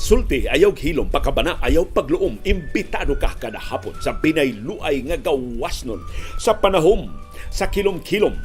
Sulti, ayaw hilom, pakabana, ayaw pagluom. Imbitado ka kada hapon sa binayluay nga gawas nun sa panahom sa Kilom-Kilom.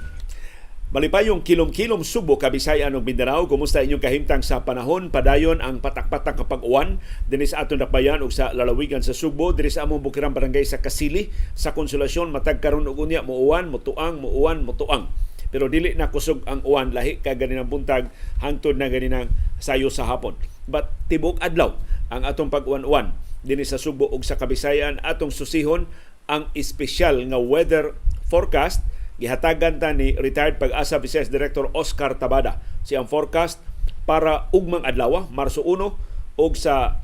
Malipayong Kilom-Kilom, Subo, Kabisayan ug Mindanao. Kumusta inyong kahimtang sa panahon? Padayon ang patak-patak kapag uwan dinhi sa aton dakbayan ug sa lalawigan sa Sugbo, dinhi sa among bukirang barangay sa Kasili, sa Consolacion, matag karon ug unya muuwan, mutuang, muuwan, mutuang. Pero dili na kusog ang uwan lahi ka ganinang buntag hangtod na ganinang sayo sa hapon. But tibok adlaw ang atong pag-uwan-uwan dinhi sa Sugbo ug sa Kabisayan. Atong susihon ang espesyal nga weather forecast gihatagan ta ni retired Pag-asa Vice Director Oscar Tabada. Siyang forecast para ugmang adlaw, Marso 1, ug sa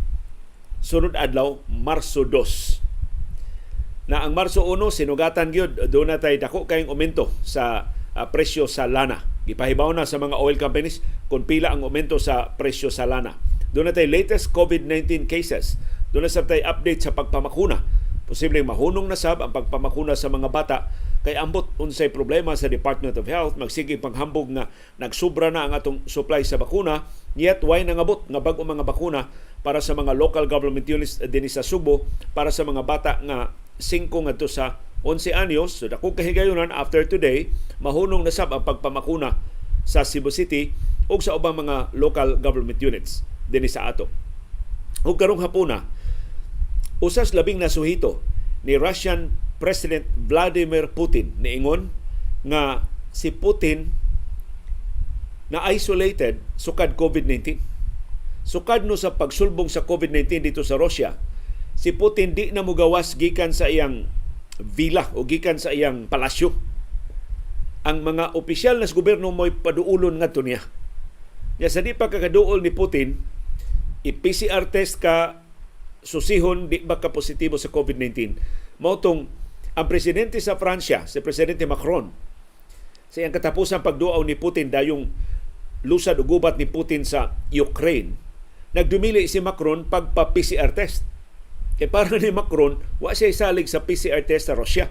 sunod adlaw, Marso 2. Na ang Marso 1, sinugatan gyud duna tay dako kayong aumento sa presyo sa lana. Gipahibaw na sa mga oil companies kung pila ang aumento sa presyo sa lana. Duna tay latest COVID-19 cases. Duna sab tay update sa pagpamakuna. Posibleng mahunong na sab ang pagpamakuna sa mga bata kay ambot unsay problema sa Department of Health. Magsige panghambog nga nagsubra na ang atong supply sa bakuna, yet way nangabot nga bag-o mga bakuna para sa mga local government units dinhi sa Subo para sa mga bata nga 5 ngadto sa 11 anyos. So dako kahigayunan, after today mahunong na sab ang pagpamakuna sa Cebu City ug sa ubang mga local government units dinhi sa ato. Ug karong hapuna, usas labing nasuhito ni Russian President Vladimir Putin niingon nga si Putin na isolated sukad COVID-19. Sukad no sa pagsulbong sa COVID-19 dito sa Russia, si Putin di na mugawas gikan sa iyang villa o gikan sa iyang palasyo. Ang mga opisyal na sa gobyerno mo'y paduulon ngadto niya. Ya sa di pa kakaduol ni Putin, i-PCR test ka, susihon di ba ka positibo sa COVID-19. Mao tong ang presidente sa Pransya, si Presidente Macron, sa iyang katapusan pagduaw ni Putin dayong lusad ug gubat ni Putin sa Ukraine, nagdumili si Macron pagpa-PCR test. Kay para ni Macron, wa siya salig sa PCR test sa Russia.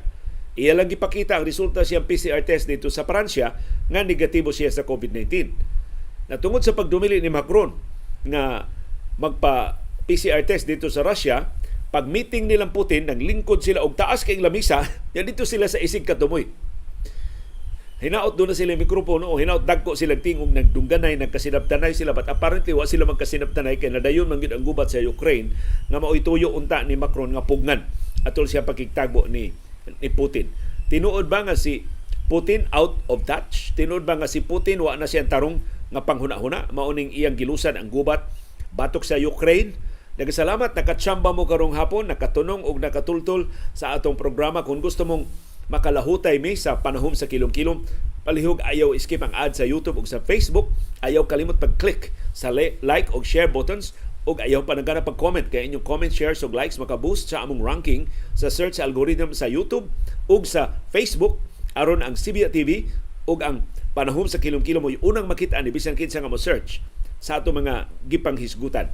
Iya lang gipakita ang resulta siyang PCR test dito sa Pransya nga negatibo siya sa COVID-19. Natungod sa pagdumili ni Macron nga magpa PCR test dito sa Russia, pag meeting nilang Putin, naglingkod sila og taas kay lamisa, ya dito sila sa isig katumoy. Hinaot duna sila mikropono o hinaot dagko sila tingog, nagdungganay, nagkasinabtanay sila, but apparently wa sila magkasinabtanay kay nadayon man gyud ang gubat sa Ukraine nga mao'y tuyo unta ni Macron nga pugnan atol siya pakigtagbo ni Putin. Tinuod ba nga si Putin out of touch? Tinuod ba nga si Putin wa na siyang tarong nga panghuna-huna? Mao ning iyang gilusan ang gubat batok sa Ukraine. Nagasalamat nakatsamba mo karong hapon, nakatunong og nakatultol sa atong programa. Kung gusto mong makalahutay mi sa panahom sa Kilom-Kilom, palihog ayaw skip ang ad sa YouTube ug sa Facebook. Ayaw kalimot pag-click sa like og share buttons ug ayaw panagana pag-comment kay inyong comment, shares ug likes maka-boost sa among ranking sa search algorithm sa YouTube ug sa Facebook aron ang CBA TV ug ang panahom sa Kilom-Kilom mo'y unang makita ni bisan kinsa nga mo search sa ato mga gipanghisgutan.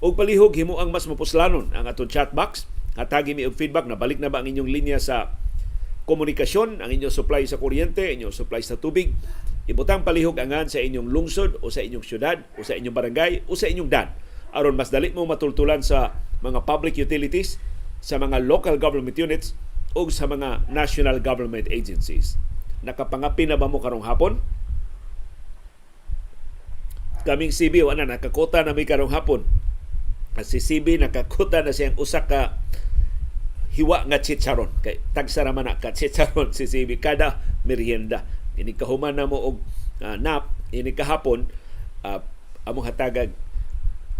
Ug palihog himo ang mas mapuslanon ang atong chat box. Hatagi mi og feedback na balik na ba ang inyong linya sa komunikasyon, ang inyong supply sa kuryente, inyong supply sa tubig. Ibutang palihog angan sa inyong lungsod o sa inyong syudad o sa inyong barangay o sa inyong dan aron mas dali mo matultulan sa mga public utilities, sa mga local government units o sa mga national government agencies. Nakapangapin na ba mo karong hapon? Kaming CB, wala na, nakakota na mi karong hapon. At si CB nakakota na siyang usa ka hiwa nga chicharon. Kay tagsa ra man na ka chicharon si CB kada merienda. Ini kahuman na mo og nap, ini kahapon, among hatagag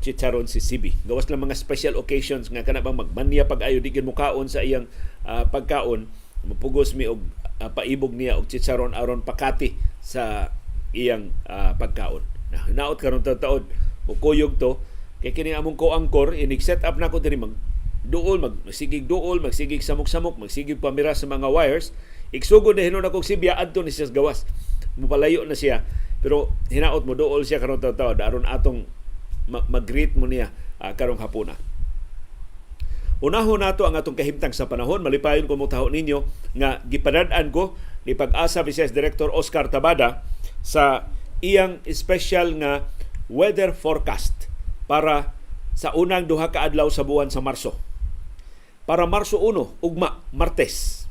chicharon si CB. Gawas lang mga special occasions nga kana bang magmanya pag ayo di mo kaon sa iyang pagkaon, mapugos mi og paibog niya og chicharon aron pakati sa iyang pagkaon. Na hinaot karon taon mukuyog to kay kini among ko-angkor inig set up nako diri, mag duol, magsigig duol, magsigig samok-samok, magsigig pamira sa mga wires. Igsugod na hinuon akong sibya, adto ni siya sa gawas. Mupalayo na siya. Pero hinaot mo duol siya karon taon aron atong mag-greet mo niya karong hapuna. Unahon nato ang atong kahimtang sa panahon. Malipayon ko mo taho ninyo nga gipadad-an ko ni Pag-asa Vice Director Oscar Tabada sa iyang special nga weather forecast para Sa unang 2 ka adlaw sa buwan sa Marso. Para Marso 1, ugma, Martes.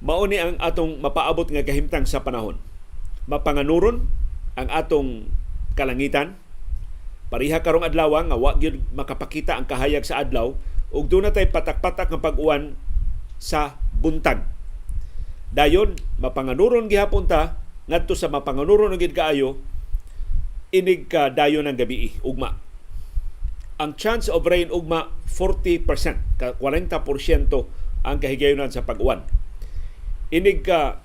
Mao ni ang atong mapaabot nga kahimtang sa panahon. Mapanganuron ang atong kalangitan. Pareha karong adlaw nga wa gyud makapakita ang kahayag sa adlaw ug duna tay patak-patak nga pag-uwan sa buntag. Dayon mapanganuron gihapon ta ngadto sa mapanganuron na gid kaayo inig ka dayon ng gabi, ugma. Ang chance of rain ugma, 40%, 40% ang kahigayunan sa pag-uwan. Inig ka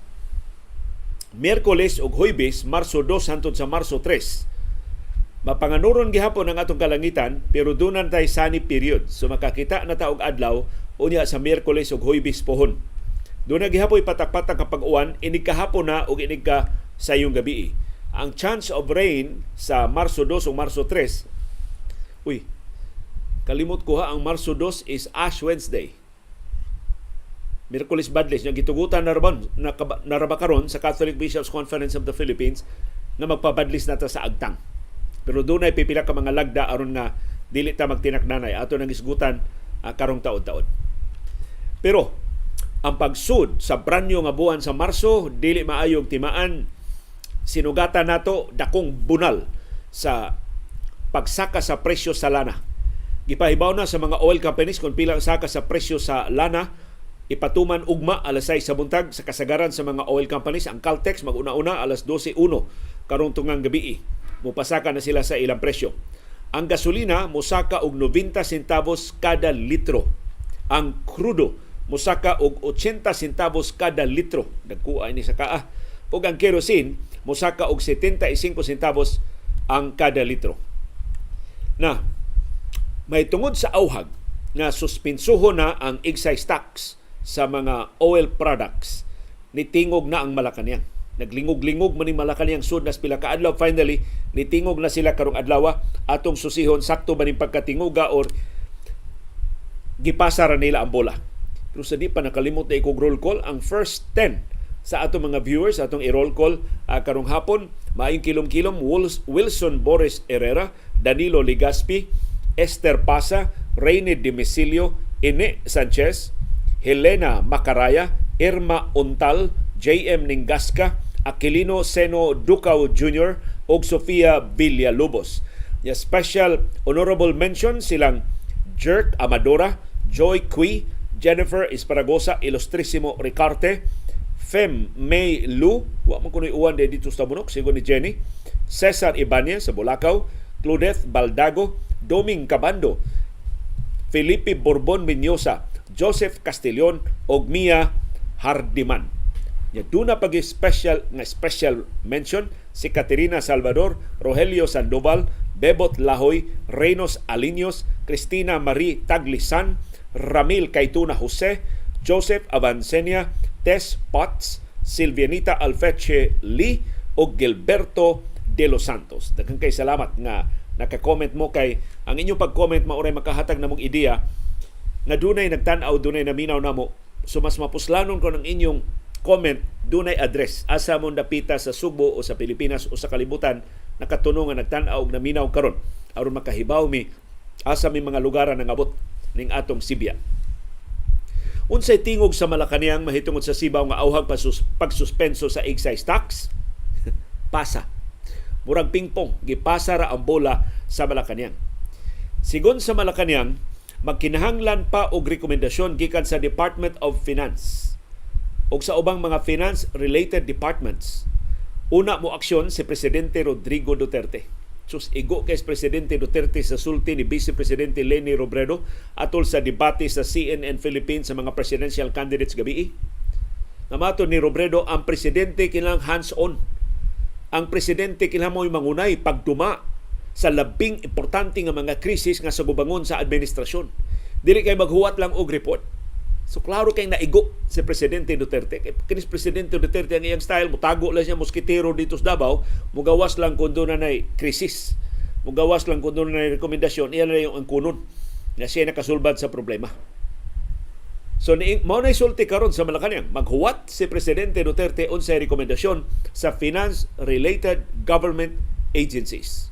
Miyerkules ug Huybes, Marso 2 hangtod sa Marso 3, mapanganuron gihapon ang atong kalangitan, pero duna tay sunny period. So makakita na ta og adlaw unya sa Miyerkules ug Huybes pohon. Duna gihapoy patak-patak nga pag-uwan inig kahapon na ug inig ka sayong gabi. Ang chance of rain sa Marso 2 ug Marso 3. Uy, kalimot ko ha, ang Marso 2 is Ash Wednesday. Miyerkules Badlis nga gitugutan na raban na, naraba karon sa Catholic Bishops Conference of the Philippines nga magpabadlis na ta sa agtang. Pero dunay pipila ka mga lagda aron nga dili ta magtinakdanay, ato nang isgutan karong taon-taon. Pero ang pagsud sa branyo nga buwan sa Marso, dili maayong timaan. Sinugatan nato dakong bunal sa pagsaka sa presyo sa lana. Gipahibaw na sa mga oil companies kung pila ang saka sa presyo sa lana, ipatuman ugma alas 6 sa buntag sa kasagaran sa mga oil companies. Ang Caltex maguna-una, alas 12.01 karong tungang gabi, mupasaka na sila sa ilang presyo. Ang gasolina mosaka og 90 centavos kada litro. Ang krudo mosaka og 80 centavos kada litro. Nagkuha ni sa kaa. Ug ang kerosene mosaka og 75 centavos ang kada litro. Na may tungod sa auhag nga suspensuho na ang excise tax sa mga oil products, nitingog na ang Malacanang. Naglingog-lingog man ni Malacanang sud nas pila ka adlaw. Finally, nitingog na sila karong adlaw. Atong susihon, sakto ba ning pagkatinguga or gipasa ra nila ang bola? Pero sa di pa nakalimot na ikog roll call, ang first 10 sa atong mga viewers, atong i-roll call karong hapon. Maayong kilom-kilom: Wilson Boris Herrera, Danilo Ligaspi, Esther Pasa, Rainy Dimisilio, Ine Sanchez, Helena Macaraya, Irma Untal, JM Ningasca, Aquilino Seno Ducao Jr. ug Sofia Villalobos. Ya, special honorable mention silang Jerk Amadora, Joy Cui, Jennifer Esparagosa, Ilustrísimo Ricarte, Fem May Lu, wa man kuno'y uwan dito sa Tabunok, sigon ni Jenny, Cesar Ibanez sa Bulacau, Claudeth Baldago, Doming Cabando, Felipe Bourbon Menyosa, Joseph Castillon ug Mia Hardiman. Ya, duna pag special nga special mention si Caterina Salvador, Rogelio Sandoval, Bebot Lahoy, Reynos Aliños, Cristina Marie Taglisan, Ramil Kaituna Jose, Joseph Avancenia, Tess Potts, Silvianita Alfeche Lee ug Gilberto de los Santos. Daghang kay salamat nga naka-comment mo, kay ang inyong pag-comment mao ray makahatag namong ideya nga dunay nagtan-aw, dunay naminaw namo. So mas mapuslanon ko ng inyong comment, dunay address asa mo dapita sa Sugbo o sa Pilipinas o sa kalibutan nakatuno nga nagtan-aw og naminaw karon, aron makahibaw mi asa mi mga lugar nangabot ning atong sibya. Unsay tingog sa Malacanang mahitungod sa sibaw nga auhag pagsuspenso sa excise tax? Pasa. Murag pingpong, gipasa ra ang bola sa Malacanang. Sigon sa Malacanang, magkinahanglan pa og rekomendasyon gikan sa Department of Finance o sa ubang mga finance-related departments. Una mo aksyon si Presidente Rodrigo Duterte. Sus, igo kay Presidente Duterte sa sulti ni Vice Presidente Leni Robredo atol sa debate sa CNN Philippines sa mga presidential candidates gabi. Namato ni Robredo, ang presidente kinahanglan hands-on. Ang presidente kinahanglan mo'y mangunay pagduma sa labing importante nga mga krisis nga sagubangon sa administrasyon. Dili kay maghuwat lang og report. So klaro kay naigo si Presidente Duterte. Kay kinis Presidente Duterte, ang iyang style, mutago lang siya moskitero dito sa Davao, mugawas lang kung duna nay krisis. Mugawas lang kung duna nay rekomendasyon, iya na yung ang kunon na siya nakasulbad sa problema. So ni mao na sulti karon sa Malacanang, maghuwat si Presidente Duterte unsay rekomendasyon sa finance related government agencies.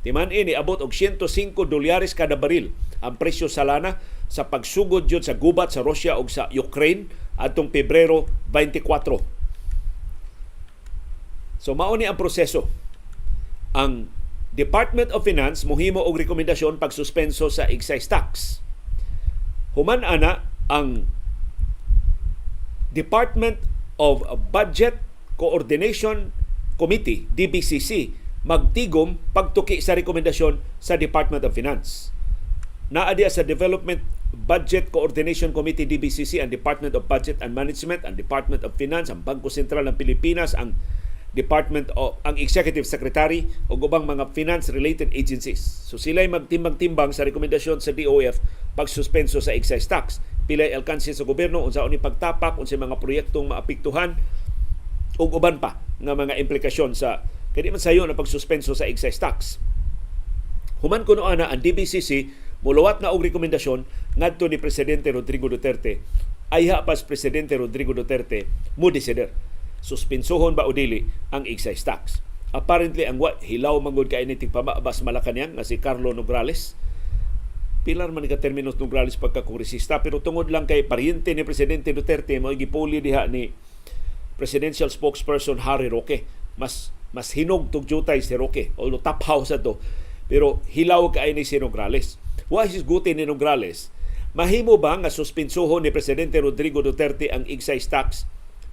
Timan ini abot og 105 dolyares kada baril ang presyo sa lana sa pagsugod yun sa gubat sa Russia ug sa Ukraine atong Pebrero 24. So mao ni ang proseso. Ang Department of Finance mohimo og rekomendasyon pagsuspenso sa excise tax. Human ana, ang Department of Budget Coordination Committee, DBCC, magtigom pagtuki sa rekomendasyon sa Department of Finance. Naa diya sa Development Budget Coordination Committee, DBCC, ang Department of Budget and Management, ang Department of Finance, ang Bangko Sentral ng Pilipinas, ang Department of ang Executive Secretary ug ubang mga finance related agencies. So sila'y magtimbang-timbang sa rekomendasyon sa DOF pagsuspenso sa excise tax. Pilay alkanse sa gobyerno, unsaon ni pagtapak, unsay mga proyektong maapektuhan ug uban pa nga mga implikasyon sa kay di man sayo na pagsuspenso sa excise tax. Human kuno ana, ang DBCC muluwat na og rekomendasyon ngadto ni Presidente Rodrigo Duterte. Ayha pas Presidente Rodrigo Duterte mo desider suspensuhon ba o dili ang excise tax. Apparently, ang wa hilaw manggod kay ni tigpamabas Malacañang nga si Karlo Nograles. Pilar man ni ka terminos Nograles pagkakongresista, pero tungod lang kay paryente ni Presidente Duterte, mao gipuli diha ni presidential spokesperson Harry Roque. Mas mas hinog tug jutay si Roque, although top house ato. Pero hilaw kay ni si Nograles. Wa hisguti ni Nograles, mahimo ba nga suspensuhon ni Presidente Rodrigo Duterte ang excise tax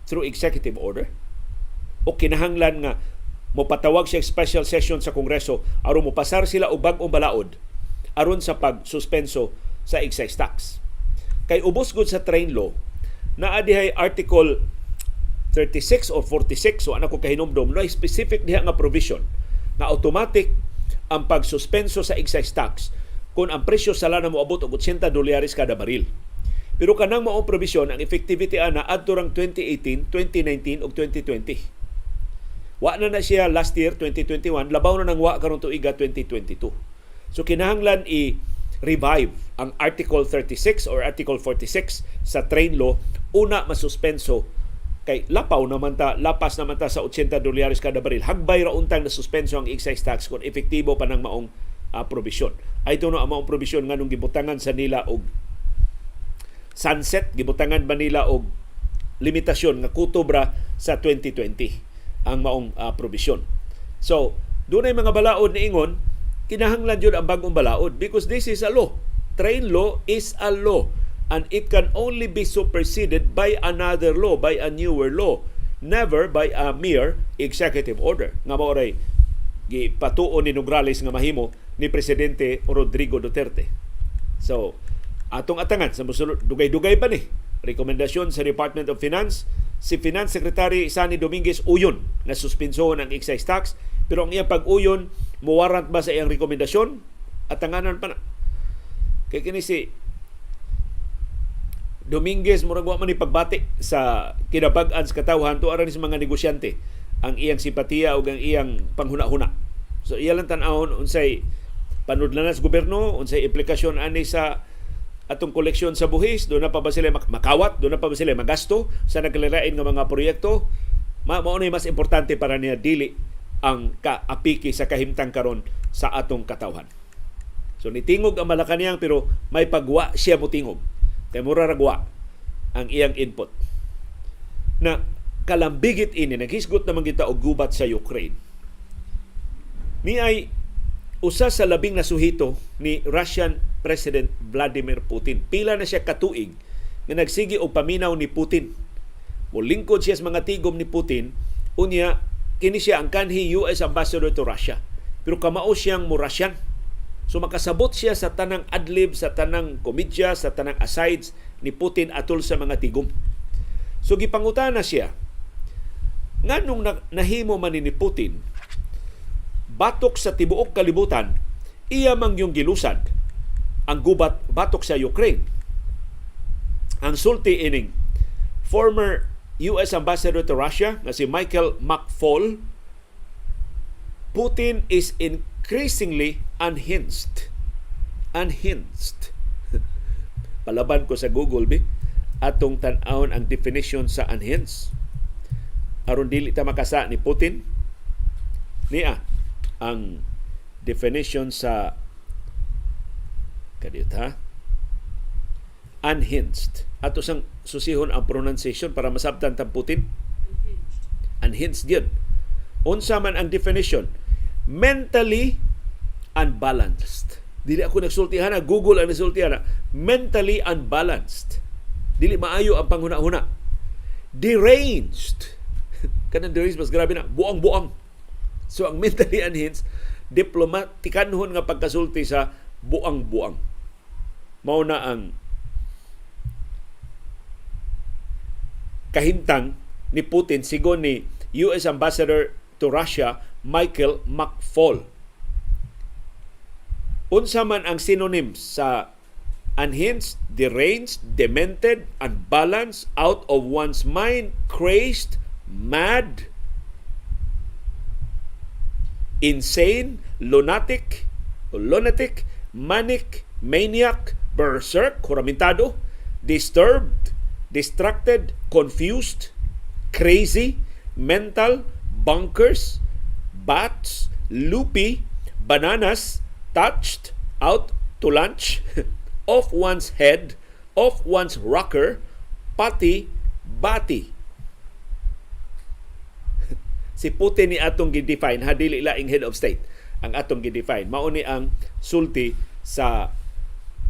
through executive order? O kinahanglan nga mopatawag siya special session sa Kongreso aron mopasar sila og bag-ong balaod aron sa pagsuspenso sa excise tax? Kay ubos gud sa train law, naa dihay Article 36 or 46, so ana ko kahinumdom, no specific diha nga provision na automatic ang pagsuspenso sa excise tax kung ang presyo sa lana moabot og 80 dolyares kada baril. Pero kanang maong provision, ang effectivity ana adto rang 2018, 2019 ug 2020. Wa na na siya last year 2021, labaw na nang wa karon tuiga 2022. So kinahanglan i revive ang Article 36 or Article 46 sa train law una masuspenso, kay lapaw naman ta, lapas naman ta sa 80 dolyares kada baril. Hagbay ra untang na suspenso ang excise tax kung epektibo pa ng maong probisyon. Ay no ang maong probisyon nganong gibutangan sa nila og sunset, gibutangan ba nila og limitasyon nga kutob ra sa 2020 ang maong probisyon. So, dunay mga balaod niingon kinahanglan jud ang bagong balaod because this is a law. Train law is a law and it can only be superseded by another law, by a newer law, never by a mere executive order. Nga mao ray gipatuon ni Nograles nga mahimo ni Presidente Rodrigo Duterte. So, atong atangan sa mosulod, dugay-dugay pa ni rekomendasyon sa Department of Finance. Si Finance Secretary Sonny Dominguez uyon na suspensohon ang excise tax, pero ang iyang pag-uyon muwarrant ba sa iyang rekomendasyon? Atanganan pa na. Kay kini si Dominguez, murag wa man ni pagbati sa kinabag-an sa katawhan, tuara ni sa mga negosyante ang iyang simpatiya o ang iyang panghuna-huna. So iya lang tan-awon unsay panudlanan sa gobyerno, unsay implikasyon ani sa atong koleksyon sa buhis, duna pa ba sila makawat, duna pa ba sila magasto sa nagkalirain nga mga proyekto. Mao na mas importante para niya, dili ang kaapiki sa kahimtang karon sa atong katawhan. So nitingog ang Malacañang, pero may pagwa siya motingog. Kay mura ragwa ang iyang input. Na kalambigit ini, naghisgot naman kita og gubat sa Ukraine. Ni ay usa sa labing nasuhito ni Russian President Vladimir Putin. Pila na siya katuig nga nagsige og paminaw ni Putin. Molingkod siya sa mga tigom ni Putin, unya kini siya ang kanhi US Ambassador to Russia. Pero kamao siyang mo Russian. So makasabot siya sa tanang adlib, sa tanang komedya, sa tanang asides ni Putin atol sa mga tigom. So gipangutana siya, nganong nahimo man ni Putin batok sa tibuok kalibutan, iya mang yung gilusad ang gubat batok sa Ukraine? Ang sulti ining former US Ambassador to Russia nga si Michael McFaul, "Putin is increasingly unhinged." Unhinged. Palaban ko sa Google bi atong tan-awon ang definition sa unhinged. Aron dili ta makasa ni Putin. Niya ang definition sa, kadiyot ha, unhinged? Ato sang susihon ang pronunciation para masabtan tang Putin. Unhinged gyud. Unsa man ang definition? Mentally unbalanced. Dili ako nagsultihan, Google ang nagsultihan. Mentally unbalanced. Dili maayo ang panghuna-huna. Deranged. Kanang deranged, mas grabe na. Buang-buang. So ang mentally unhinged, diplomatikanhon nga pagkasulti sa buang-buang. Mao na ang kahimtang ni Putin sigon ni US Ambassador to Russia Michael McFaul. Unsa man ang synonyms sa unhinged? Deranged, demented, unbalanced, out of one's mind, crazed, mad, insane, lunatic, lunatic, manic, maniac, berserk, huramentado, disturbed, distracted, confused, crazy, mental, bonkers, bats, loopy, bananas, touched, out to lunch, off one's head, off one's rocker, potty, batty. Si Putin ni atong gi-define ha, dili laing head of state ang atong gi-define. Mao ni ang sulti sa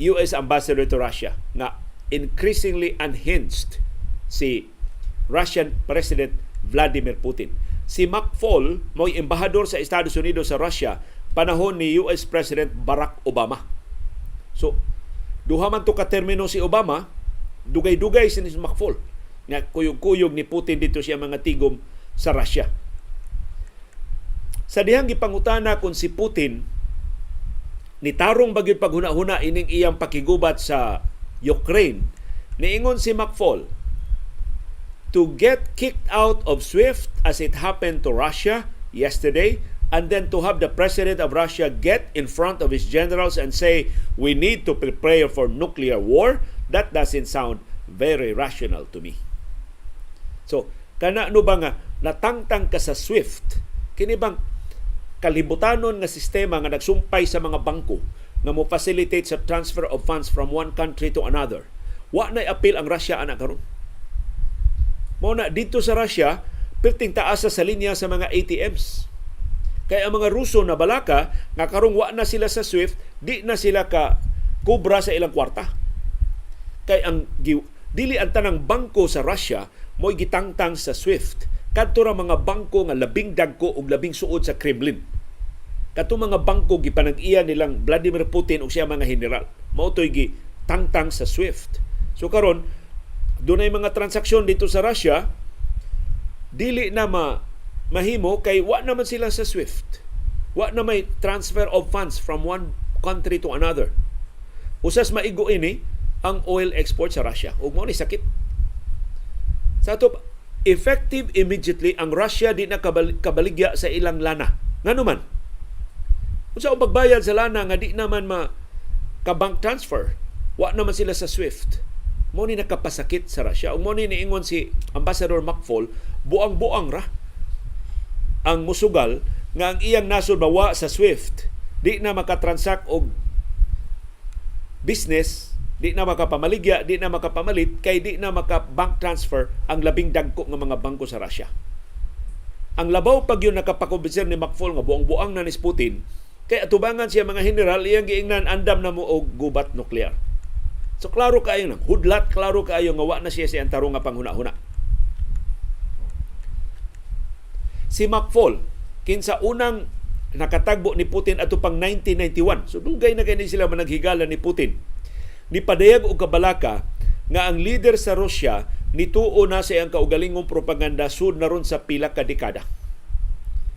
US Ambassador to Russia nga increasingly unhinged si Russian President Vladimir Putin. Si McFaul mo'y embahador sa Estados Unidos sa Russia panahon ni US President Barack Obama. So, duha man to ka termino si Obama, dugay-dugay si McFaul nga kuyog-kuyog ni Putin dito siya mga tigom sa Russia. Sa dihang gipangutana kung si Putin nitarong ba gyud paghuna-huna ining iyang pakigubat sa Ukraine, niingon si McFaul, "To get kicked out of SWIFT as it happened to Russia yesterday, and then to have the president of Russia get in front of his generals and say, 'We need to prepare for nuclear war,' that doesn't sound very rational to me." So, kana no ba nga natangtang ka sa SWIFT, kini bang kalibutanon nga sistema nga nagsumpay sa mga bangko nga mo facilitate sa transfer of funds from one country to another. Wa na apil ang Russia ana karon. Mao na dito sa Russia, perting taas sa linya sa mga ATMs. Kaya ang mga Ruso na balaka nga karong wa na sila sa SWIFT, di na sila ka kubra sa ilang kwarta. Kay ang dili ang tanang bangko sa Russia mo'y gitangtang sa SWIFT. Kadto ra mga bangko nga labing dagko ug labing suod sa Kremlin. Kadto mga bangko gipanag-iya nilang Vladimir Putin ug siya mga general. Mao to'y gitangtang sa SWIFT. So karon dunay mga transaksyon dito sa Russia dili na mahimo kay wa naman sila sa SWIFT. Wa na may transfer of funds from one country to another. Usas maigo ini ang oil export sa Russia. Ug mao ni sakit. Sa ato, effective immediately, ang Russia di na kabaligya sa ilang lana. Ngano man? Unsa ang pagbayad sa lana nga di naman ma ka-bank transfer? Wa naman sila sa SWIFT. Mo ni nakapasakit sa Russia. Ug mo ni niingon si Ambassador McFaul, buang-buang ra ang musugal nga ang iyang nasod mawa sa SWIFT, di na makatransact og business, di na makapamaligya, di na makapamalit kay di na maka-bank transfer ang labing dagko nga mga bangko sa Russia. Ang labaw pag yun nakapakumbinser ni McFaul nga buang-buang na ni Putin, kay atubangan siya mga general, iyang giingnan, "Andam na mo og gubat nuklear." So klaro kaayo nang hudlat, klaro kaayo nga wa na siya sa tarong nga panghuna-huna. Si McFaul, kinsa unang nakatagbo ni Putin ato pang 1991. So dugay na kay sila managhigala ni Putin. Nipadayag og kabalaka nga ang leader sa Russia nituo na sa iyang kaugalingong propaganda sud na ron sa pila ka dekada.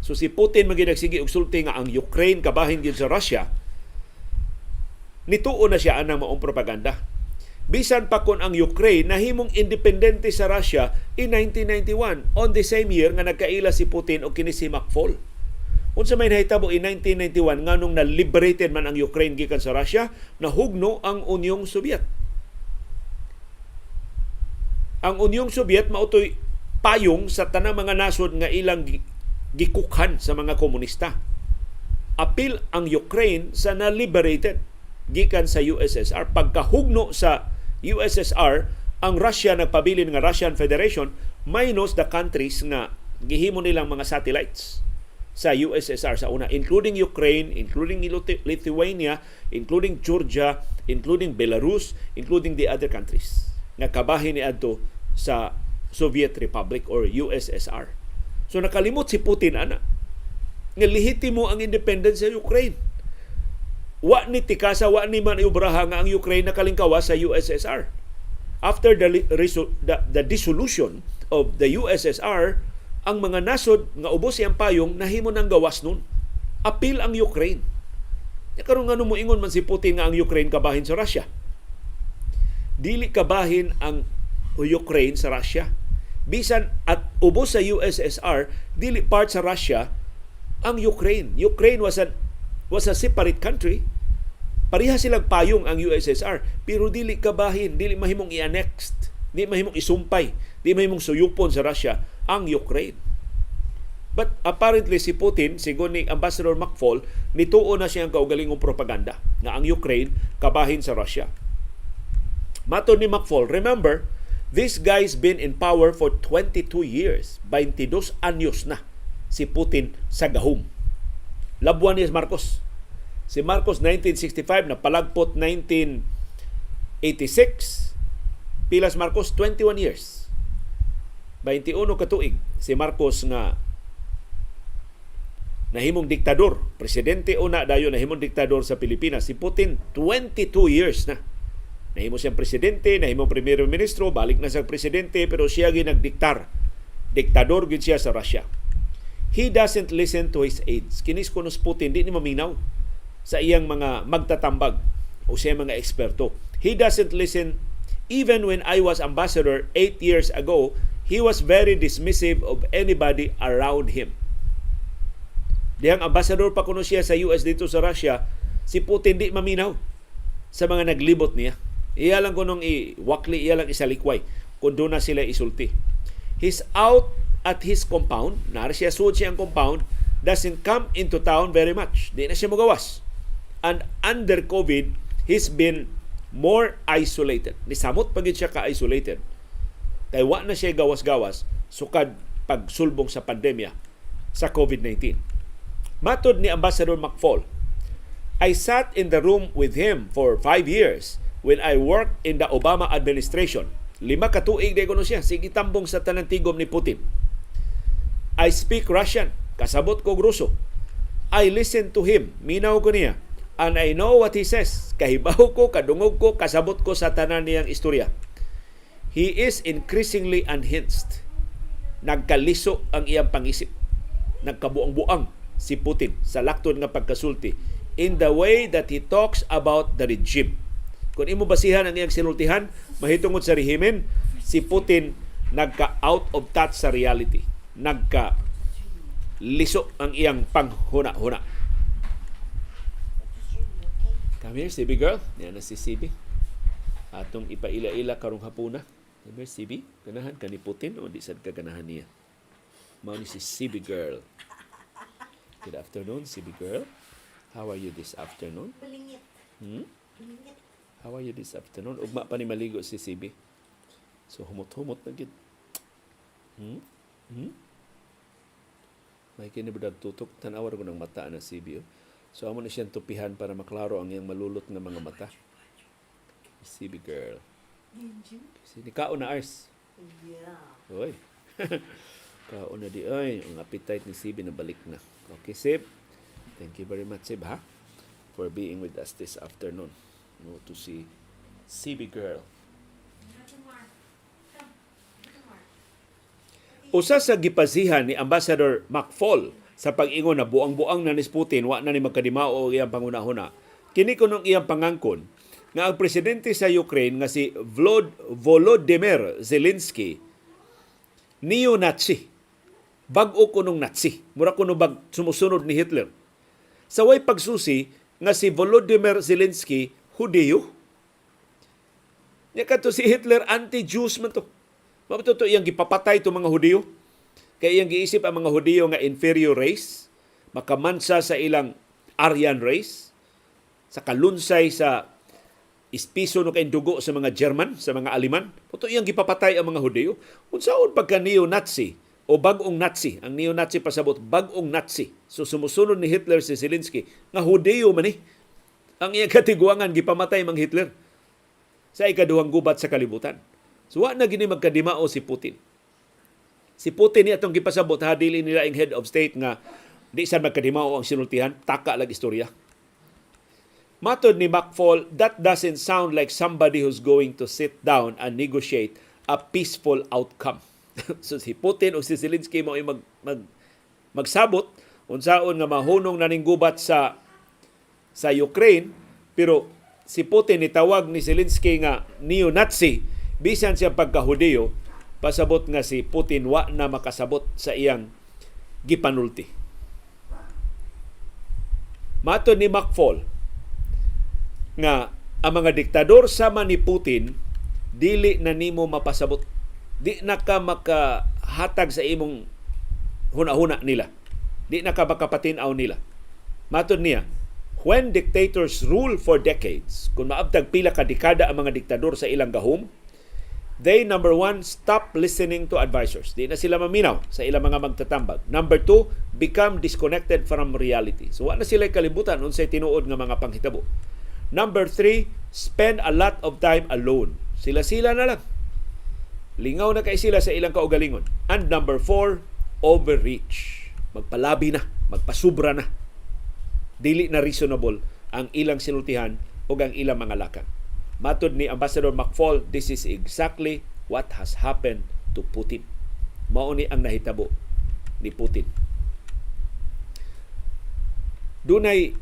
So si Putin man nagsige og sulti nga ang Ukraine kabahin gyud sa Russia. Nituo na siya anang maong propaganda. Bisan pa kon ang Ukraine nahimong independente sa Russia in 1991, on the same year nga nagkaila si Putin og kini si McFaul. Unsa may nahitabo in 1991 nganong na-liberated man ang Ukraine gikan sa Russia? Nahugno ang Unyong Soviet. Ang Unyong Soviet mao toy payong sa tanang mga nasod nga ilang gikukhan sa mga komunista. Apil ang Ukraine sa na-liberated gikan sa USSR. Pagkahugno sa USSR, ang Russia nagpabilin nga Russian Federation minus the countries nga gihimo nilang mga satellites sa USSR sa una, including Ukraine, including Lithuania, including Georgia, including Belarus, including the other countries nga kabahin ni adto sa Soviet Republic or USSR. So nakalimot si Putin ana nga lehitimo ang independence sa Ukraine. Wa ni tikasa, wa ni maniubraha nga ang Ukraine nakalingkawas sa USSR. After the dissolution of the USSR, ang mga nasod nga ubos siyang payong nahimo ng gawas nun. Apil ang Ukraine. Ya karon, ngano moingon man si Putin nga ang Ukraine kabahin sa Russia? Dili kabahin ang Ukraine sa Russia. Bisan at ubos sa USSR, dili part sa Russia ang Ukraine. Ukraine was a separate country. Pareha silang payong ang USSR, pero dili kabahin, dili mahimong i-annex, dili mahimong isumpay, dili mahimong suyupon sa Russia ang Ukraine. But apparently si Putin, sigon ni Ambassador McFaul, nituo na siyang kaugalingong propaganda nga ang Ukraine kabahin sa Russia. Matod ni McFaul, remember, this guy's been in power for 22 years. 22 anyos na si Putin sa gahum. Labuan ni Marcos. Si Marcos 1965 na palagpot 1986. Pilas Marcos? 21 years. 21 ka tuig si Marcos nga nahimong diktador, presidente una, dayon nahimong diktador sa Pilipinas. Si Putin, 22 years na. Nahimo siyang presidente, nahimong premier ministro, balik na siyang presidente, pero siya gyud nagdiktar. Diktador gyud siya sa Russia. He doesn't listen to his aides. Kinis kuno si Putin, di ni maminaw sa iyang mga magtatambag o sa iyang mga eksperto. He doesn't listen. Even when I was ambassador 8 years ago, he was very dismissive of anybody around him. Dihang ambassador pa kuno siya sa US dito sa Russia, si Putin di maminaw sa mga naglibot niya. Iya lang kunong iwakli, iya lang isalikway kung doon na sila isulti. He's out at his compound, nara siya sud siyang compound, doesn't come into town very much. Di na siya mugawas. And under COVID, he's been more isolated. Nisamot pa siya ka-isolated. Kay wa na siya gawas-gawas sukad pagsulbong sa pandemya sa COVID-19. Matod ni Ambassador McFaul, "I sat in the room with him for 5 years when I worked in the Obama administration." 5 ka tuig di kuno siya sige tambong sa tanang tigom ni Putin. "I speak Russian. Kasabot ko Ruso. I listen to him. Minaw ko niya. And I know what he says." Kahibaw ko, kadungog ko, kasabot ko sa tanan niyang istorya. "He is increasingly unhinged." Nagkaliso ang iyang pangisip. Nagkabuang-buang si Putin sa laktod nga pagkasulti in the way that he talks about the regime. Kung imo basihan ang iyang sinultihan mahitungod sa rehimen, si Putin nagka out of touch sa reality. Nagka liso ang iyang panghuna-huna. Come here, CB girl. Yan na si CB. Atong ipaila-ila karong hapuna. Come here, CB. Ganahan ka ni Putin o di sad ka ganahan niya? Mao ni si CB girl. Good afternoon, CB girl. How are you this afternoon? Balingit. Balingit. How are you this afternoon? Ugma pa ni maligo si CB. So humot-humot na gid. May kini ba tutok, tan-awar ko ng mata na CB. Oh. So amo na siyang tupihan para maklaro ang iyang malulot nga mga mata. CB girl. Kasi ni kaon na ars. Yeah. Oy. Kaon na di ay. Ang appetite ni CB na balik na. Okay, Sib. Thank you very much, Sib, ha? For being with us this afternoon. No, to see CB girl. Kumar. Come. Kumar. Usa sa gipasihan ni Ambassador McFaul sa pag-ingon na buang-buang na ni Putin, wa na ni magkadimao ang iyang panghuna-huna. Kini kunong iyang pangangkon nga ang presidente sa Ukraine nga si Volodymyr Zelensky neo-Nazi. Bag-o kunong Nazi. Mura kuno bag sumusunod ni Hitler. Sa way pagsusi nga si Volodymyr Zelensky Hudiyo. Nya kadto si Hitler, anti-Jews man to. Mao to iyang gipapatay to mga Hudiyo. Kay iyang giisip ang mga Hudiyo nga inferior race, makamansa sa ilang Aryan race, sa kalunsay sa ispiso no kay dugo sa mga German, sa mga Aleman. Mao to iyang gipapatay ang mga Hudiyo. Unsaon pagka neo-Nazi o bag-ong Nazi, ang neo-Nazi pasabot bag-ong Nazi. So sumusunod ni Hitler si Zelensky nga Hudiyo man ni. Ang iyang katiguangan gipamatay mang Hitler sa ikaduhang gubat sa kalibutan. So wa na gini magkadimao si Putin. Si Putin niya atong gipasabot ha, dili nila ang head of state nga di sad magkadimao ang sinultihan, taka lang istorya. Matod ni McFaul, that doesn't sound like somebody who's going to sit down and negotiate a peaceful outcome. So si Putin o si Zelensky mo magsabot unsaon nga mahunong na ning gubat sa Ukraine, pero si Putin nitawag ni Zelensky nga neo-Nazi bisan siya pagkahudiyo, pasabot nga si Putin wa na makasabot sa iyang gipanulti. Matod ni McFaul nga ang mga diktador sama ni Putin dili na nimo mapasabot. Di na ka makahatag sa imong huna-huna nila. Di na ka makapatin-aw nila. Matod niya, when dictators rule for decades, kung maabtag pila ka dekada ang mga diktador sa ilang gahom, they, number one, stop listening to advisors. Di na sila maminaw sa ilang mga magtatambag. Number two, become disconnected from reality. So, wa na sila kalibutan unsay tinuod nga mga panghitabo. Number three, spend a lot of time alone. Sila-sila na lang. Lingaw na kay sila sa ilang kaugalingon. And number four, overreach. Magpalabi na, magpasubra na. Dili na reasonable ang ilang sinultihan o ang ilang mga lakang. Matod ni Ambassador McFaul, this is exactly what has happened to Putin. Mao ni ang nahitabo ni Putin. Dunay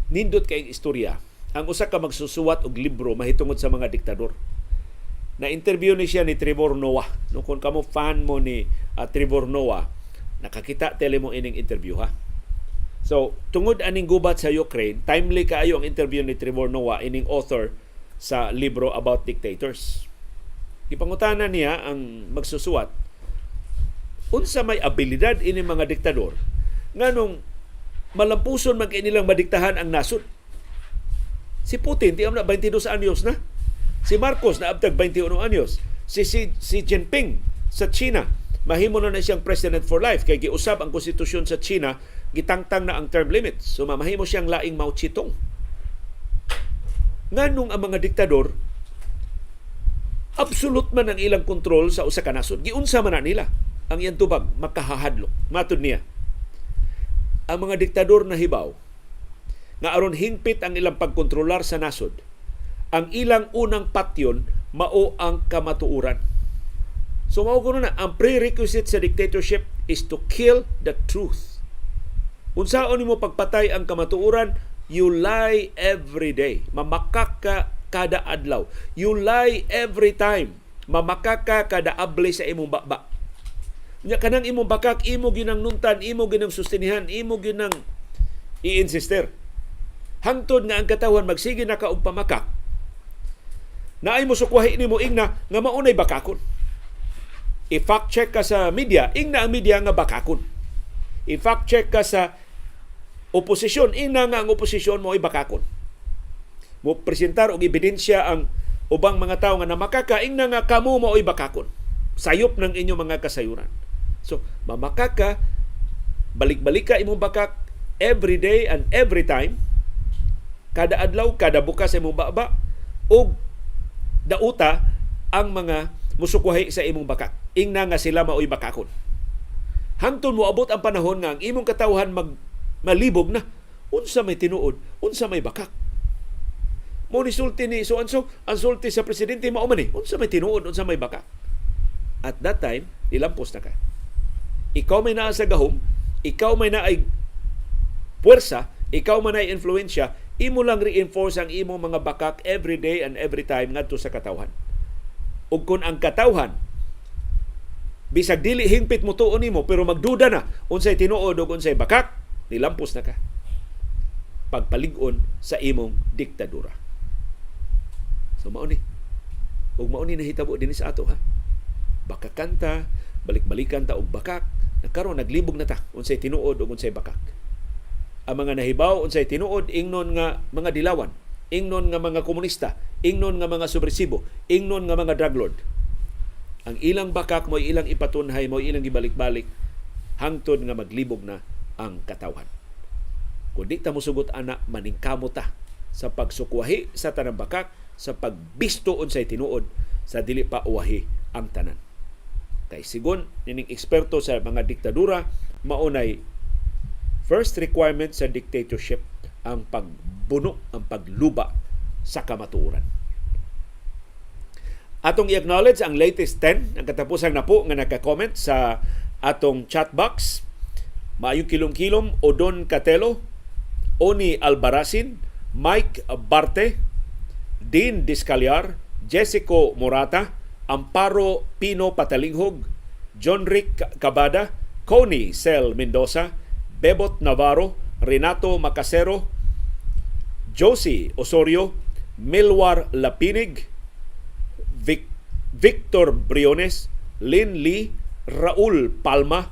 nindot kay istorya ang usa ka magsusuwat og libro mahitungod sa mga diktador. Na interview ni siya ni Trevor Noah. No, kung kamo fan mo ni Trevor Noah, nakakita tele mo ining interview ha. So, tungod aning gubat sa Ukraine, timely kaayo ang interview ni Trevor Noah ining author sa libro about dictators. Gipangutana niya ang magsusuwat unsa may abilidad ini mga diktador nganong malampuson man kay nilang madiktahan ang nasod. Si Putin, di na 22 anyos na. Si Marcos naabtag 21 anyos. Si Xi Jinping sa China, mahimo na na siyang president for life kay giusab ang konstitusyon sa China, gitangtang na ang term limits. So mahimo siyang laing Mao Zedong. Nganong ang mga diktador absolute man ang ilang kontrol sa usa ka nasod? Giunsa man na nila ang iyang tubag, makahahadlok. Matod niya, ang mga diktador na hibaw nga aron hingpit ang ilang pagkontrolar sa nasod, ang ilang unang patyon mao ang kamatuoran. So mao kuno na ang prerequisite sa dictatorship is to kill the truth. Unsaon nimo pagpatay ang kamatuoran? You lie every day. Mamakak ka kada adlaw. You lie every time. Mamakak ka kada abli sa imong baba. Nya kanang imong bakak imo ginang nuntan, imo ginang sustinihan, imo ginang i-insister. Hangtod nga ang katawhan magsige na ka og pamakak. Naay mo sukwahi nimo ingna nga maunay bakakon. I-fact check ka sa media, ingna ang media nga bakakon. I-fact check ka sa oposisyon, ingna nga ang oposisyon mo ay bakakon. Mo presentar og ebidensya ang ubang mga tawo nga namakaka, ingna nga kamo mao'y bakakon. Sayop ng inyong mga kasayuran. So, mamakaka, balik-balik ka imong bakak every day and every time, kada adlaw, kada bukas sa imong baba, ug dauta ang mga musukwahi sa imong bakak. Ingna nga sila mao'y bakakon. Hangtod mo abot ang panahon nga ang imong katawhan mag malibog na. Unsa may tinuod, unsa may bakak. Mo ni sulti ni so and so, ang sulti sa presidente mao man ni, unsa may tinuod, unsa may bakak. At that time, nilampos na ka. Ikaw may naa sa gahom, ikaw may naay puwersa, ikaw man ay influensya, imo lang reinforce ang imong mga bakak every day and every time ngadto sa katawhan. Ug kung ang katawhan bisag dili hingpit mo tuon nimo pero magduda na unsay tinuod ug unsay bakak, nilampos na ka pagpalig-on sa imong diktadura. So mao ni. Ug mao ni nahitabo dinhi sa ato ha. Bakakan ta, balik-balikan ta og bakak, na karon naglibog na ta unsay tinuod ug unsay bakak. Ang mga nahibaw unsay tinuod, ingnon nga mga dilawan, ingnon nga mga komunista, ingnon nga mga subversibo, ingnon nga mga drug lord. Ang ilang bakak mo ilang ipatunhay, mo ilang gibalik-balik hangtod nga maglibog na ang katawhan. Kung di ta mosugot ana, maningkamot ta sa pagsukwahi sa tanang bakak, sa pagbisto unsay tinuod sa dili pa uwahi ang tanan. Kay sigon nining eksperto sa mga diktadura, maunay first requirement sa dictatorship ang pagbuno, ang pagluba sa kamatuoran. Atong i-acknowledge ang latest 10, ang katapusang napo nga naka-comment sa atong chat box. Maayong kilom-kilom, Odon Catelo, Oni Albarasin, Mike Barte, Dean Discaliar, Jessico Morata, Amparo Pino Patalinghog, John Rick Cabada, Connie Cel Mendoza, Bebot Navarro, Renato Macasero, Josie Osorio, Milwar Lapinig, Victor Briones, Lin Lee, Raul Palma,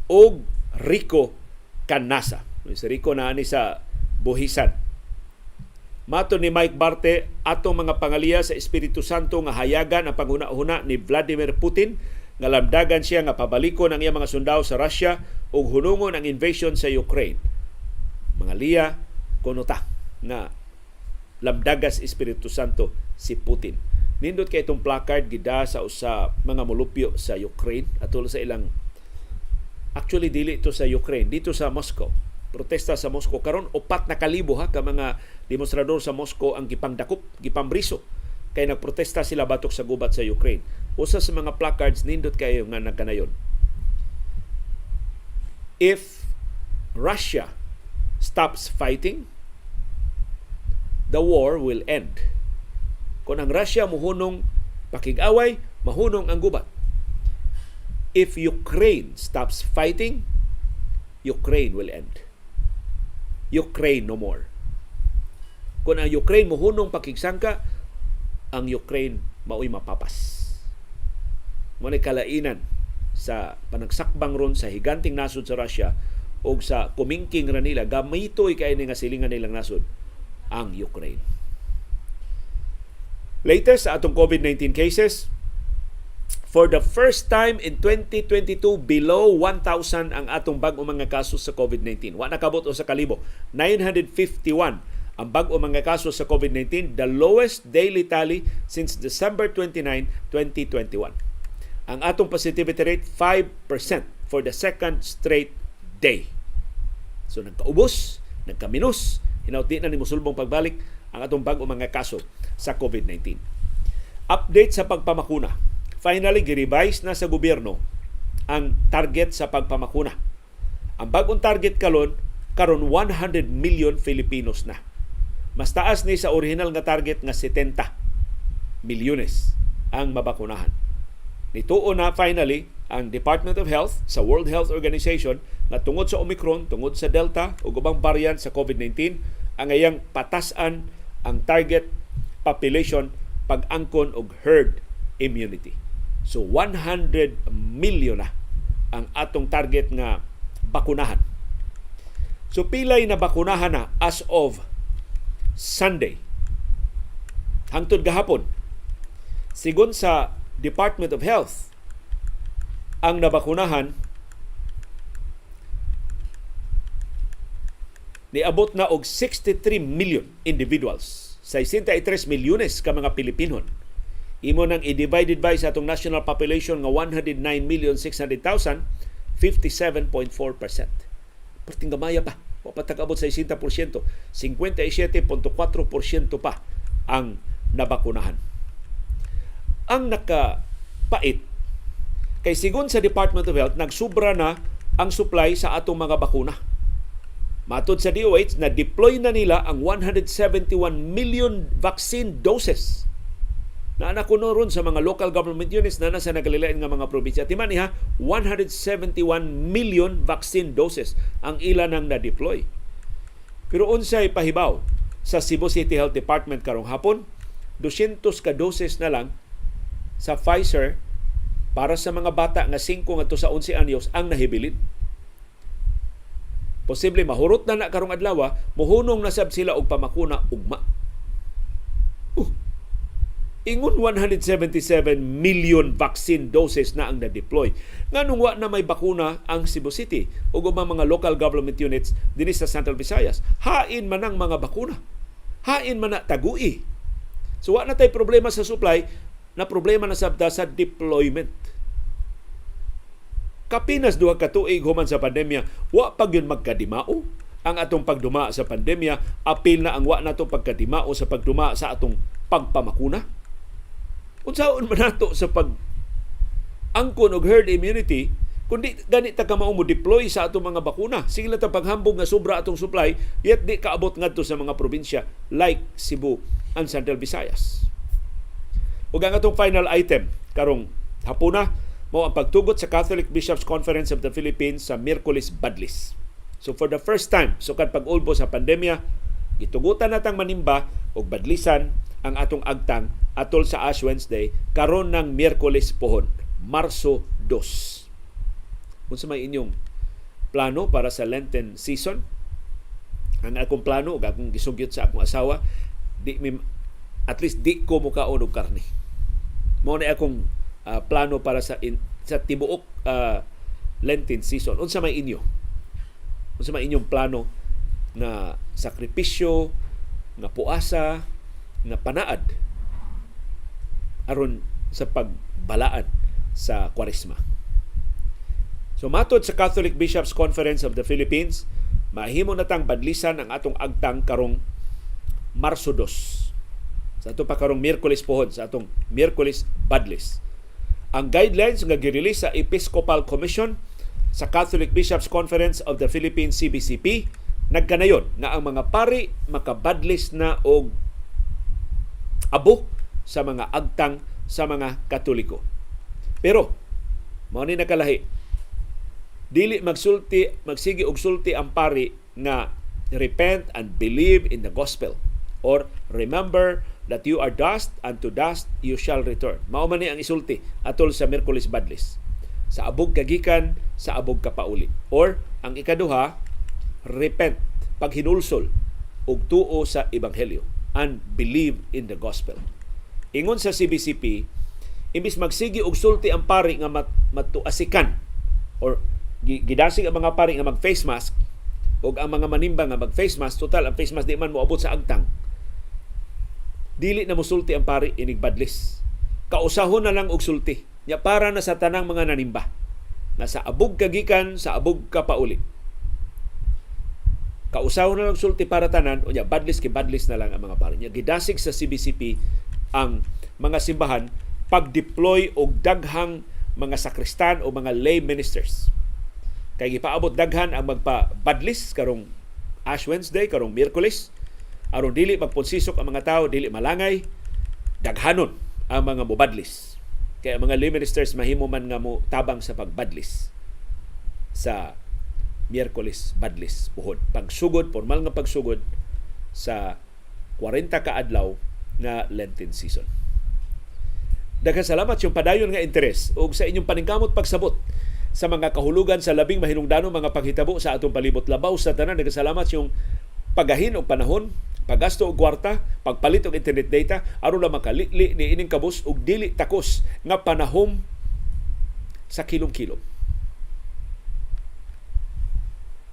ug Rico Canasa. Si Rico na ani sa Buhisan. Mato ni Mike Barte, atong mga pangaliya sa Espiritu Santo nga hayagan ang panghuna-huna ni Vladimir Putin nga lamdagan siya nga pabalikon ang iyang mga sundao sa Russia ug hunungon ang invasion sa Ukraine. Mga liya kuno ta nga lamdagas Espiritu Santo si Putin. Nindot kay itong placard gida sa usa mga mulupyo sa Ukraine atol sa ilang, actually dili ito sa Ukraine, dito sa Moscow. Protesta sa Moscow karon, 4,000 ha ka mga demonstrador sa Moscow ang gipangdakop, gipambriso kay nagprotesta sila batok sa gubat sa Ukraine. Usa sa mga placards, nindot kayo nga nagkanayon. "If Russia stops fighting, the war will end." Kung ang Russia muhunong pakig-away, mahunong ang gubat. "If Ukraine stops fighting, Ukraine will end. Ukraine no more." Kung ang Ukraine muhunong pakigsangka, ang Ukraine maoy mapapas. Mo kalainan sa panagsakbang ron sa higanting nasod sa Russia o sa kumingking ra nila, gamitoy kay ni nga silingan nilang nasod ang Ukraine. Latest sa atong COVID-19 cases, for the first time in 2022, below 1,000 ang atong bag-o mga kaso sa COVID-19. Wa nakabot 1,000. 951 ang bag-o mga kaso sa COVID-19, the lowest daily tally since December 29, 2021. Ang atong positivity rate, 5% for the second straight day. So nagkaubos, nagkaminus, hinaut di na ni musulbong pagbalik ang atong bag-o mga kaso sa COVID-19. Update sa pagpamakuna. Finally, girevise na sa gobyerno ang target sa pagpamakuna. Ang bagong target karon 100 million Filipinos na. Mas taas ni sa original nga target nga 70 milyones ang mabakunahan. Nituo na finally ang Department of Health sa World Health Organization nga tungod sa Omicron, tungod sa Delta ug ubang variant sa COVID-19, ang iyang patasan ang target population pag-angkon og herd immunity. So 100 million na ang atong target nga bakunahan. So pilay na bakunahan na as of Sunday? Hangtod gahapon, sigon sa Department of Health, ang nabakunahan niabot na og 63 million individuals. 63 milyones ka mga Pilipinon. Imo nang i-divided by sa atong national population nga 109,600,000, 57.4%. Perting gamaya pa. Wa pa tagabot sa 60%. 57.4% pa ang nabakunahan. Ang nakapait kay sigon sa Department of Health, nagsubra na ang supply sa atong mga bakuna. Matod sa DOH, na-deploy na nila ang 171 million vaccine doses na ana kuno ron sa mga local government units na nasa nagkalilain nga mga probinsya. Timan ha, 171 million vaccine doses ang ila nang na-deploy. Pero unsay pahibaw sa Cebu City Health Department karong hapon, 200 ka doses na lang sa Pfizer para sa mga bata nga 5 ngadto sa 11 anyos ang nahibilin. Posible mahurot na na karong adlaw, mohunong na sab sila og pamakuna ugma. Ingon 177 million vaccine doses na ang na-deploy. Nganong wa na may bakuna ang Cebu City ug ubang mga local government units dinhi sa Central Visayas? Hain man ang mga bakuna. Hain man na tagui. So wa na tay problema sa supply, na problema na sabta sa deployment. Kapinas 2 ka tuig human sa pandemya, wa pa gyud magkadimao ang atong pagduma sa pandemya, apil na ang wa nato pagkadimao sa pagduma sa atong pagpamakuna. Unsaon man nato sa pag angkon og herd immunity kung di gani ta kamao mo deploy sa atong mga bakuna? Sige lang ta paghambog nga sobra atong supply, yet di kaabot ngadto sa mga probinsya like Cebu and Central Visayas. Ug ang atong final item karong hapuna mao ang pagtugot sa Catholic Bishops' Conference of the Philippines sa Miyerkules Badlis. So for the first time sukad pag-ulbo sa pandemya, gitugutan natang manimba og badlisan ang atong agtang atol sa Ash Wednesday karon ng Miyerkules pohon, Marso 2. Unsa may inyong plano para sa Lenten season? Ang akong plano ug akong gisugyot sa akong asawa, di mi, at least di ko mukaon og karne. Mao na akong plano para sa tibuok Lenten season. Unsa may inyo? Unsa may inyong plano na sakripisyo, nga puasa, nga panaad aron sa pagbalaan sa Kwaresma? So matod sa Catholic Bishops' Conference of the Philippines, mahimo na tang badlisan ang atong agtang karong Marso 2. Sa ato pa karong Miyerkules pohon, sa atong Miyerkules Badlis. Ang guidelines nga girelease sa Episcopal Commission sa Catholic Bishops' Conference of the Philippines, CBCP, nagkanayon nga ang mga pari makabadlis na og abo sa mga agtang sa mga Katoliko. Pero mao ni nakalahi. Dili magsulti, magsige og sulti ang pari nga "Repent and believe in the gospel" or "Remember that you are dust and to dust you shall return." Mao man ni ang isulti atol sa Miyerkules Badlis. Sa abog kagikan, sa abog kapauli. Or ang ikaduha, repent, paghinulsol ug tuo sa ebanghelyo, and believe in the gospel. Ingon sa CBCP, imbis magsige og sulti ang pari nga matuasikan or gidasig ang mga pari nga mag face mask ug ang mga manimba nga mag face mask, total ang face mask di man moabot sa agtang. Dili na mosulti ang pari inig badlis. Kausahon na lang og sulti. Nya para na sa tanang mga nanimba na sa abog kagikan, sa abog kapauli. Kausahon na lang sulti para tanan, unya badlis kay badlis na lang ang mga pari. Nya gidasig sa CBCP ang mga simbahan pag-deploy og daghang mga sakristan o mga lay ministers. Kay gipaabot daghan ang magpa-badlis karong Ash Wednesday, karong Miyerkules, aron dili magponsisok ang mga tao, dili malangay, daghanon ang mga mobadlis. Kaya ang mga lay ministers mahimo man nga mo tabang sa pagbadlis sa Miyerkules Badlis puhon. Pagsugod, formal nga pagsugod sa 40 ka adlaw nga Lenten season. Daghang salamat yung padayon nga interes ug sa inyong paningkamot pagsabot sa mga kahulugan sa labing mahinungdanong mga panghitabo sa atong palibot. Labaw sa tanan, daghang salamat yung pagahin og panahon, paggasto og kwarta, pagpalit og internet data aron lang makalili ni ining kabus ug dili takos nga panahom sa kilom-kilom.